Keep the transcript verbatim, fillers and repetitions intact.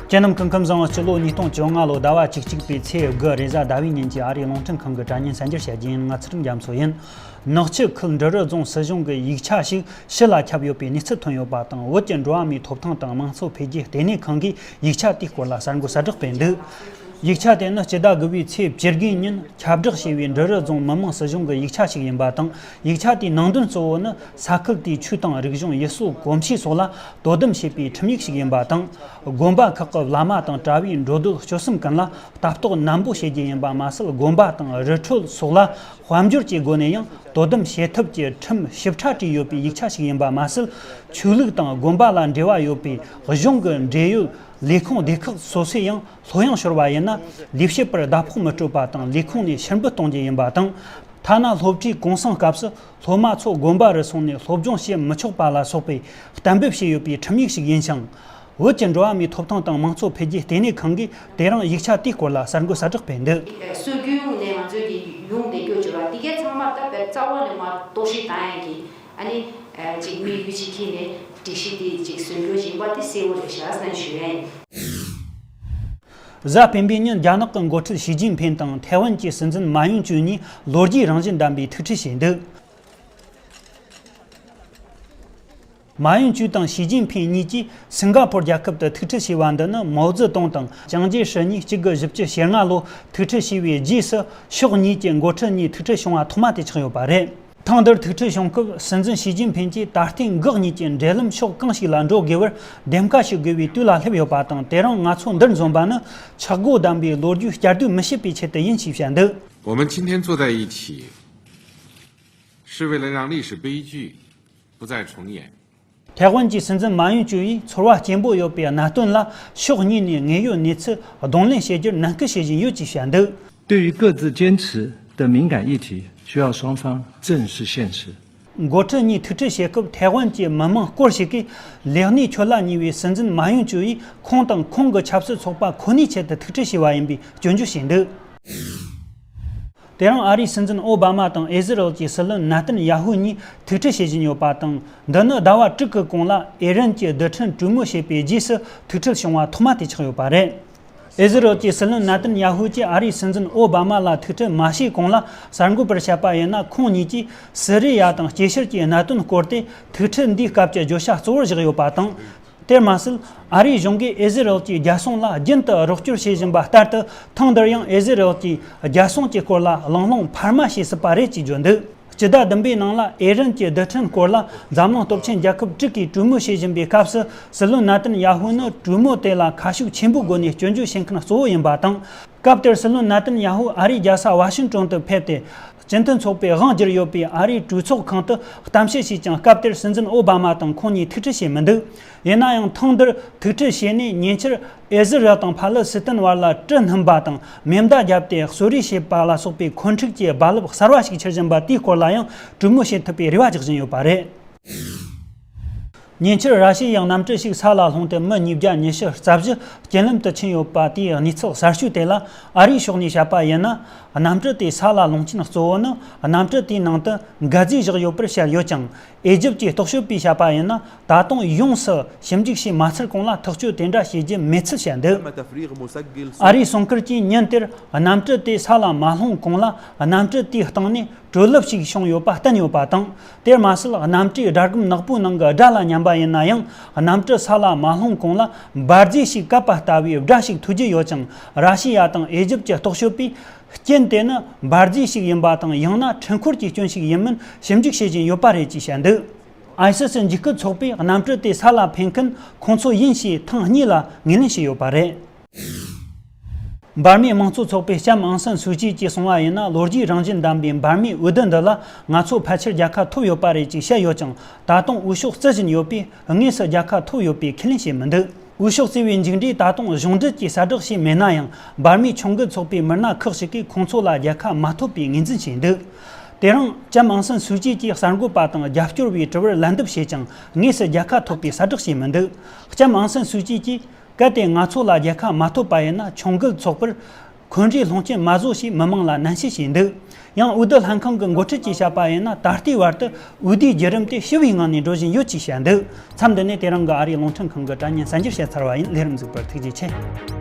ཁྱེད་རྣམས་སྐུ་ཁམས་བཟང་། སྤྱི་ལོ་ཉིས་སྟོང་བཅོ་ལྔ་ལོ་ཟླ་བ་བཅུ་གཅིག་པའི་ཚེས་དགུ་རེས་གཟའ་ཟླ་བའི་ཉིན་གྱི་ཨ་རིའི་རླུང་འཕྲིན་ཁང་གི་དྲ་བརྙན་གསར་འགྱུར་བཤད་རྒྱུ་ཡིན། ང་ཚུལ་ཁྲིམས་རྒྱ་མཚོ་ཡིན། ནག་ཆུ་ཁུལ་འབྲི་རུ་རྫོང་སྲིད་གཞུང་གི་ཡིག་ཆ་ཞིག་ཕྱི་ལ་ཁྱབ་ཡོད་པའི་གནས་ཚུལ་ཐོན་ཡོད་པ་དང་། བོད་ཀྱི་འགྲོ་བ་མིའི་ཐོབ་ཐང་དང་དམངས་གཙོ་འཕེལ་རྒྱས་ལྟེ་གནས་ཁང་གིས་ཡིག་ཆ་དེའི་སྐོར་ལ་གསར་འགོད་གསལ་བསྒྲགས་སྤེལ་འདུག་ཡིག་ཆ་དེ་ནི་སྤྱི་ཟླ་དགུ་པའི་ཚེས་བཅུ་དགུའི་ཉིན་ཁྱབ་བསྒྲགས་བྱས་པའི་འབྲི་རུ་རྫོང་མི་དམངས་སྲིད་གཞུང་གི་ཡིག་ཆ་ཞིག་ཡིན་པ་དང་། ཡིག་ཆ་དེའི་ནང་དོན་གཙོ་བོ་ནི་ས་ཁུལ་དེའི་ཆོས་དང་རིག་གཞུང་ཡུལ་སྲོལ་གོམས་གཤིས་སོགས་ལ་དོ་དམ་བྱེད་པའི་ཁྲིམས་ཡིག་ཞིག་ཡིན་པ་དང་། དགོན་པ་ཁག་གི་བླ་མ་དང་གྲྭ་བའི་འགྲོ་འདུག་སྤྱོད་གསུམ་ཀུན་ལ་ལྟ་རྟོག་ནན་པོ་བྱེད་རྒྱུ་ཡིན་པ་མ་ཟད། དགོན་པ་དང་རི་ཁྲོད་སོགས་ལ་དཔལ་འབྱོར་གྱི་སྒོ་ནས་ཡང་དོ་དམ་བྱེད་ཐབས་ཀྱི་ཁྲིམས་ཞིབ་ཕྲ་བྲིས་ཡོད་པའི་ཡིག་ཆ་ཞིག་ཡིན་པ་མ་ཟད། ཆོས་ལུགས་དང་དགོན་པ་ལ་འབྲེལ་བ་ཡོད་པའི་གཞུང་གི་འབྲེལ་ཡོད་ལས་ཁུངས་སྡེ་ཁག་སོ་སོས་ཡང་ལྷོད་ཡངས་ཤོར་བ་ཡིན་ན། ལས་བྱེད་པར་ཟླ་ཕོགས་མི་སྤྲོད་པ་དང་། ལས་ཁུངས་ནས་ཕྱིར་འབུད་གཏོང་རྒྱུ་ཡིན་པ་དང་། ཐ་ན་སློབ་གྲྭའི་གུང་སེང་སྐབས་སུ་སློབ་མ་ཚོ་དགོན་པ་རུ་སོང་ནས་སློབ་སྦྱོང་བྱེད་མི་ཆོག་པ་ལ་སོགས་པའི་གཏན་འབེབས་བྱས་ཡོད་པའི་ཁྲིམས་ཡིག་ཞིག་ཡིན་ཞིང་། བོད་ཀྱི་འགྲོ་བ་མིའི་ཐོབ་ཐང་དང་དམངས་གཙོ་འཕེལ་རྒྱས་ལྟེ་གནས་ཁང་གིས་དེ་རིང་ཡིག་ཆ་དེའི་སྐོར་ལ་གསར་འགོད་གསལ་བསྒྲགས་སྤེལ་འདུག་སྲོལ་རྒྱུན་ནས་ང་ཚོས་ཀྱི་ཡོང་བསྡད་རྒྱུ་བྱས་པ་དེ་གའི་ཚང་མ་ད་བར་རྩ་བ་ནས་མ་གཏོགས་ཤིག་དང་ཡང་གི། ཨ་ནི་ཅིག་དམིགས་ཡུལ་ཅིག་འཁྱེར་ནས་སྒྲིག་གཞི་དེ་ཅིག་བཟོ་རྒྱུ་ཡིན་པ་དེ་གསལ་བོ་རེད་ཤག་ཟེར་ཞུ་ཡ་ཡིན། གཟའ་སྤེན་པའི་ཉིན་རྒྱ་ནག་གི་འགོ་ཁྲིད་ཞི་ཅིན་ཕིན་དང་ཐའེ་ཝན་གྱི་སྲིད་འཛིན་མཱ་ཡུན་ཅུན་གཉིས་ལོ་རྒྱུས་རང་བཞིན་ལྡན་པའི་ཐུག་འཕྲད་བྱས་འདུག་མཱ་ཡུན་ཅུན་དང་ཞི་ཅིན་ཕིན་གཉིས་ཀྱིས་སིང་ག་ཕོར་རྒྱལ་ཁབ་ཏུ་ཐུག་འཕྲད་བྱས་པ་འདི་ནི་མའོ་ཙེ་ཏུང་དང་ཅང་ཅེ་ཧྲི་གཉིས་གཅིག་དགུ་བཞི་བཅུ་ཞེ་ལྔ་ལོ་ཐུག་འཕྲད་བྱས་པའི་རྗེས་སུ་ཕྱོགས་གཉིས་ཀྱི་འགོ་ཁྲིད་གཉིས་ཐུག་འཕྲད་བྱུང་བ་ཐོག་མ་དེ་ཆགས་ཡོད་པ་རེད། ཐེངས་འདིར་ཐུག་འཕྲད་བྱུང་སྐབས་སྲིད་འཛིན་ཞི་ཅིན་ཕིན་གྱིས་ད་ཐེངས་འགག་གཉིས་ཀྱི་འབྲེལ་ལམ་ཕྱོགས་གང་ཞིག་ལ་འགྲོ་དགོས་པར་འདེམས་ཀ་ཞུ་དགོས་པའི་དུས་ལ་སླེབས་ཡོད་པ་དང་། དེ་རིང་ང་ཚོ་འདིར་འཛོམས་པ་ནི་ཆག་སྒོ་ལྡན་པའི་ལོ་རྒྱུས་བསྐྱར་ཟློས་མི་བྱེད་པའི་ཆེད་དུ་ཡིན་ཞེས་བཤད་འདུག 我们今天坐在一起，是为了让历史悲剧不再重演。 ཐའེ་ཝན་གྱི་སྲིད་འཛིན་མཱ་ཡུན་ཅུན་ཡིས་ཚོར་བ་སྐྱེན་པོ་ཡོད་པའི་གནད་དོན་ལ་ཕྱོགས་གཉིས་ནས་དངོས་ཡོད་གནས་ཚུལ་གདོང་ལེན་བྱེད་རྒྱུར་ནན་སྐུལ་བྱེད་བཞིན་ཡོད་ཅེས་བཤད་འདུག 对于各自坚持的敏感议题，需要双方正视现实。 འགོ་ཁྲིད་གཉིས་ཐུག་འཕྲད་བྱེད་སྐབས་ཐའེ་ཝན་གྱི་མི་མང་སྐོར་ཞིག་གིས་ལས་གནས་ཁྱོན་ལ་ཉེ་བའི་སྲིད་འཛིན་མཱ་ཡུན་ཅུན་ཡིས་ཁོང་དང་ཁོང་གི་ཆབ་སྲིད་ཚོགས་པ་ཁོ་ནའི་ཆེད་དུ་ཐུག་འཕྲད་བྱས་པ་ཡིན་པའི་སྐྱོན་བརྗོད་བྱས་འདུག་དེ་རིང་ཨ་རིའི་སྲིད་འཛིན་ཨོ་བྷ་མ་དང་ཨི་ཟི་རལ་གྱི་སྲིད་བློན་ནཱ་ཏན་ཡ་ཧུ་གཉིས་ཐུག་འཕྲད་བྱེད་བཞིན་ཡོད་པ་དང་། འདི་ནི་ཟླ་བ་དྲུག་གི་གོང་ལ་ཨི་རན་གྱི་རྡུལ་ཕྲན་གྲོས་མོལ་བྱས་པའི་རྗེས་སུ་ཐུག་འཕྲད་བྱུང་བ་ཐོག་མ་དེ་ཆགས་ཡོད་པ་རེད། ཨི་ཟི་རལ་གྱི་སྲིད་བློན་ནཱ་ཏན་ཡ་ཧུ་གྱིས་ཨ་རིའི་སྲིད་འཛིན་ཨོ་བྷ་མ་ལ་ཐུག་འཕྲད་མ་བྱས་གོང་ལ་གསར་འགོད་པར་བཤད་པ་ཡིན་ན། ཁོང་གཉིས་ཀྱིས་སི་རི་ཡ་དང་སྐྱེ་ཤར་གྱི་གནད་དོན་སྐོར་ཏེ་ཐུག་འཕྲད་འདིའི་སྐབས་ཀྱི་བརྗོད་བྱ་གཙོ་བོར་བཞག་ཡོད་པ་དང་། དེར་མ་ཟད། ཨ་རིའི་གཞུང་གིས་ཨི་ཟི་རལ་གྱི་རྒྱལ་སྲུང་ལ་རྒྱུན་དུ་རོགས་སྐྱོར་བྱེད་བཞིན་པ་ལྟར་དུ། ཐེངས་འདིར་ཡང་ཨི་ཟི་རལ་གྱི་རྒྱལ་སྲུང་གི་སྐོར་ལ་གླེང་སློང་འཕར་མ་བྱས་སྲིད་པ་རེད་ཅེས་བརྗོད་འདུག་སྤྱི་ཟླ་བདུན་པའི་ནང་ལ་ཨི་རན་གྱི་རྡུལ་ཕྲན་སྐོར་ལ་འཛམ་གླིང་སྟོབས་ཆེན་རྒྱལ་ཁབ་དྲུག་གིས་གྲོས་མོལ་བྱེད་བཞིན་པའི་སྐབས་སུ། སྲིད་བློན་ནཱ་ཏན་ཡ་ཧུ་ནི་གྲོས་མོལ་དེ་ལ་ཁ་ཕྱོགས་ཆེན་པོའི་སྒོ་ནས་སྐྱོན་བརྗོད་བྱེད་མཁན་གཙོ་བོ་ཡིན་པ་དང་། སྐབས་དེར་སྲིད་བློན་ནཱ་ཏན་ཡ་ཧུ་ཨ་རིའི་རྒྱལ་ས་ཝ་ཤིང་ཏོན་དུ་ཕེབས་ཏེ། སྤྱི་མཐུན་ཚོགས་པའི་དབང་བསྒྱུར་ཡོད་པའི་ཨ་རིའི་གྲོས་ཚོགས་ཁང་དུ་གཏམ་བཤད་བྱས་ཀྱང་། སྐབས་དེར་སྲིད་འཛིན་ཨོ་བྷ་མ་དང་ཁོང་གཉིས་ཐུག་འཕྲད་བྱས་མི་འདུག་ཡིན་ན་ཡང་། ཐེངས་འདིར་ཐུག་འཕྲད་བྱས་ནས་ཉེ་ཆར་ཨི་ཟི་རལ་དང་ཕ་ལི་སི་ཐན་བར་ལ་གྲི་སྣོན་པ་དང་མེ་མདའ་བརྒྱབ་སྟེ་གསོད་རེས་བྱས་པ་ལ་སོགས་པའི་འཁོན་འཁྲུག་གི་རྦ་རླབས་གསར་བ་ཞིག་འཕྱུར་བཞིན་པ་དེའི་སྐོར་ལ་ཡང་གྲོས་མོལ་བྱེད་ཐུབ་པའི་རེ་བ་རྒྱག་བཞིན་ཡོད་པ་རེད། ཉེ་ཆར་ར་ཤི་ཡའི་གནམ་གྲུ་ཞིག་ས་ལ་ལྷུང་སྟེ་མི་ཉིས་བརྒྱ་ཉི་ཤུ་རྩ་བཞི་རྐྱེན་ལམ་དུ་ཕྱིན་ཡོད་པ་དེའི་གནས་ཚུལ་གསར་ཤོས་དེ་ལ། ཨ་རིའི་ཕྱོགས་ནས་བཤད་པ་ཡིན་ན། གནམ་གྲུ་དེ་ས་ལ་ལྷུང་རྐྱེན་གཙོ་བོ་ནི། གནམ་གྲུ་དེའི་ནང་དུ་འག་རྫས་བཞག་ཡོད་པར་བཤད་ཡོད་ཀྱང་། ཨེ་ཇིབ་ཀྱི་རྟོག་དཔྱོད་པས་བཤད་པ་ཡིན་ན། ད་དུང་ཡོངས་སུ་ཞིབ་འཇུག་བྱས་མ་ཚར་གོང་ལ་ཐག་གཅོད་དེ་འདྲ་བྱེད་རྒྱུ་མེད་ཚུལ་བཤད་འདུག་ཨ་རིའི་གསུང་སྐུལ་གྱིས་ཉིན་དེར་གནམ་གྲུ་དེ་ས་ལ་མ་ལྷུང་གོང་ལ། གནམ་གྲུ་དེའི་སྟེང་ནས་དྲོད་རླབས་ཤིག་བྱུང་ཡོད་པ་བསྟན་ཡོད་པ་དང་། དེར་མ་ཟད། གནམ་གྲུའི་སྒྲ་སྒམ་ནག་པོའི་ནང་གི་སྒྲ་ལ་སྙམ་པ་ཡིན་ན་ཡང་། གནམ་གྲུ་ས་ལ་མ་ལྷུང་གོང་ལ་འབར་རྫས་ཤིག་བཀབ་པ་ལྟ་བུའི་སྒྲ་ཞིག་ཐོས་རྒྱུ་ཡོད་ཅིང་། ར་ཤི་ཡ་དང་ཨེ་ཇིབ་ཀྱི་རྟོག་དཔྱོད་པས། རྐྱེན་དེ་ནི་འབར་རྫས་ཤིག་ཡིན་པ་དང་། ཡང་ན་འཕྲུལ་འཁོར་གྱི་སྐྱོན་ཞིག་ཡིན་མིན་ཞིབ་འཇུག་བྱེད་བཞིན་ཡོད་པ་རེད་ཅེས་བཤད་འདུག་ཨའི་སི་སི་འཇིགས་སྐུལ་ཚོགས་པས་གནམ་གྲུ་དེ་ས་ལ་འཕེན་མཁན་ཁོང་ཚོ་ཡིན་ཞེས་ཐེངས་གཉིས་ལ་ངོས་ལེན་བྱས་ཡོད་པ་རེད། འབར་མའི་དམངས་གཙོ་ཚོགས་པའི་ལྕམ་ཨང་སན་སུའུ་ཅི་གྱིས་གསུངས་པ་ཡིན་ན། ལོ་རྒྱུས་རང་བཞིན་ལྡན་པའི་འབར་མའི་འོས་བསྡུ་འདི་ལ་ང་ཚོ་ཕལ་ཆེར་རྒྱལ་ཁ་ཐོབ་ཡོད་པ་རེད་ཅེས་བཤད་ཡོད་ཀྱང་། ད་དུང་འོས་ཤོག་རྩི་བཞིན་ཡོད་པས། དངོས་སུ་རྒྱལ་ཁ་ཐོབ་ཡོད་པའི་ཁས་ལེན་བྱས་མི་འདུག་འོས་ཤོག་བརྩི་བའི་མཇུག་འབྲས་ད་དུང་གཞུང་འབྲེལ་གྱིས་གསལ་བསྒྲགས་བྱས་མེད་ན་ཡང་། འབར་མའི་ཆོས་འགལ་ཚོགས་པའི་མི་སྣ་ཁག་ཅིག་གིས་ཁོང་ཚོ་ལ་རྒྱལ་ཁ་མ་ཐོབ་པའི་ངོས་འཛིན་བྱས་འདུག་དེ་རིང་ལྕམ་ཨང་སན་སུའུ་ཅི་གྱིས་གསར་འགོད་པ་དང་རྒྱབ་སྐྱོར་བའི་དྲི་བར་ལན་འདེབས་བྱས་ཀྱང་། དངོས་སུ་རྒྱལ་ཁ་ཐོབ་པའི་གསལ་བསྒྲགས་བྱས་མི་འདུག་ལྕམ་ཨང་སན་སུའུ་ཅི་གྱིས། གལ་ཏེ་ང་ཚོ་ལ་རྒྱལ་ཁ་མ་ཐོབ་པ་ཡིན་ན། ཆོས་འགལ་ཚོགས་པར་ འཁོན་འགྲས་སློང་རྐྱེན་མ་བཟོ་ཞེས་མི་མང་ལ་ནན་བཤད་བྱས་འདུག། ཡང་འོས་བསྡུ་ལྷན་ཁང་གི་འགོ་ཁྲིད་ཀྱིས་བཤད་པ་ཡིན་ན། ད་ལྟའི་བར་དུ་འོས་བསྡུའི་བརྒྱུད་རིམ་དེ་ཞི་བའི་ངང་ནས་འགྲོ་བཞིན་ཡོད་ཅེས་བཤད་འདུག། མཚམས་འདི་ནས་དེ་རིང་གི་ཨ་རིའི་རླུང་འཕྲིན་ཁང་གི་དྲ་བརྙན་གསར་འགྱུར་བཤད་ཚར་བ་ཡིན། ལས་རིམ་གཟིགས་པར་ཐུགས་རྗེ་ཆེ།